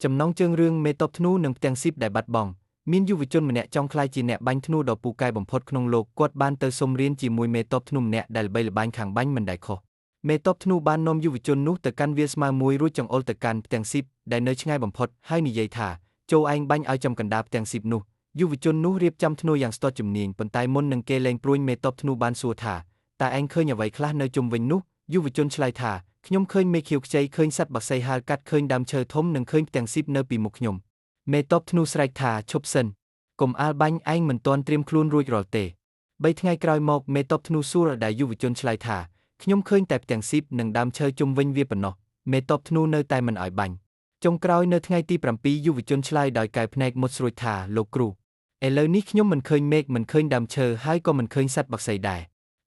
ចំណងជើងរឿងមេតបធ្នូនិងផ្ទាំងស៊ីបដែលបាត់បង់មានយុវជនម្នាក់ចង់ក្លាយជាអ្នកបាញ់ធ្នូដ៏ពូកែបំផុតក្នុងលោកគាត់បានទៅសុំរៀនជាមួយមេតបធ្នូម្នាក់ដែលល្បីល្បាញខាងបាញ់មិនដែលខុសមេតបធ្នូបាននាំយុវជននោះទៅកាន់វាលស្មៅមួយរួចចង្អុលទៅកាន់ផ្ទាំងស៊ីបដែលនៅឆ្ងាយបំផុតហើយនិយាយថាចូលឯងបាញ់ឲ្យចំកណ្ដាលផ្ទាំងស៊ីបនោះយុវជននោះរៀបចំធ្នូយ៉ាងស្ទាត់ជំនាញប៉ុន្តែមុននឹងគេលែងព្រួញមេតបធ្នូបានសួរថាតើឯងឃើញអ្វីខ្លះនៅជុំវិញនោះយុវជនឆ្លើយថាខ្ញុំឃើញមេខៀវខ្ចីឃើញសត្វបក្សីហាលកាត់ឃើញដើមឈើធំនិងឃើញផ្ទាំងស៊ីបនៅពីមុខខ្ញុំមេតបធ្នូស្រែកថាឈប់សិនកុំអាលបាញ់ឯងមិនទាន់ត្រៀមខ្លួនរួចរាល់ទេ3ថ្ងៃក្រោយមកមេតបធ្នូសួរដែលយុវជនឆ្លើយថាខ្ញុំឃើញតែផ្ទាំងស៊ីបនិងដើមឈើជុំវិញវាប៉ុណ្ណោះមេតបធ្នូនៅតែមិនឲ្យបាញ់ចុងក្រោយនៅថ្ងៃទី7យុវជនឆ្លើយដោយកែភ្នែកមុតស្រួចថាលោកគ្រូឥឡូវនេះខ្ញុំមិនឃើញមេឃមិនឃើញដើមឈើហើយក៏មិនឃើញសត្វបក្សីដែរ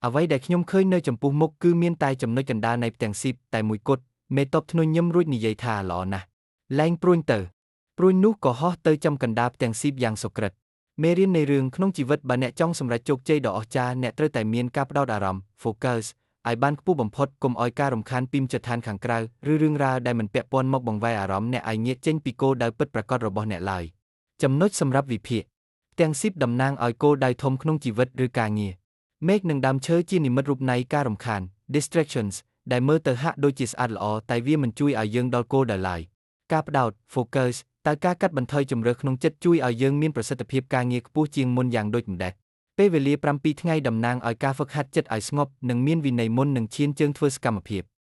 អ្វីដែលខ្ញុំឃើញនៅចំពោះមុខគឺមានតែចំណុចកណ្ដាលនៃផ្ទាំងស៊ីបតែមួយគត់មេតបធ្នូញឹមរួចនិយាយថាល្អណាស់លែងព្រួញទៅព្រួញនោះក៏ហោះទៅចំកណ្ដាលផ្ទាំងស៊ីបយ៉ាងសុក្រិតមេរៀននៃរឿងក្នុងជីវិតបើអ្នកចង់សម្រេចជោគជ័យដ៏អស្ចារ្យអ្នកត្រូវតែមានការផ្ដោតអារម្មណ៍ focus ឲ្យបានខ្ពស់បំផុតកុំឲ្យការរំខានពីមជ្ឈដ្ឋានខាងក្រៅឬរឿងរ៉ាវដែលមិនពាក់ព័ន្ធមកបង្វែរអារម្មណ៍អ្នកឲ្យងាកចេញពីគោលដៅពិតប្រាកដរបស់អ្នកឡើយចំណុចសម្រាប់វិភាគផ្ទាំងស៊ីបតំណាងឲ្យគោលដៅធំក្នុងជីវិតឬការងារមេឃនិងដើមឈើជានិមិត្តរូបនៃការរំខាន distractions ដែលមើលទៅហាក់ដូចជាស្អាតល្អតែវាមិនជួយឲ្យយើងដល់គោលដៅឡើយការផ្ដោត focus តើការកាត់បន្ថយជម្រើសក្នុងចិត្តជួយឲ្យយើងមានប្រសិទ្ធភាពការងារខ្ពស់ជាងមុនយ៉ាងដូចម្តេចពេលវេលា7ថ្ងៃតំណាងឲ្យការហ្វឹកហាត់ចិត្តឲ្យស្ងប់និងមានវិន័យមុននឹងឈានជើងធ្វើសកម្មភាព។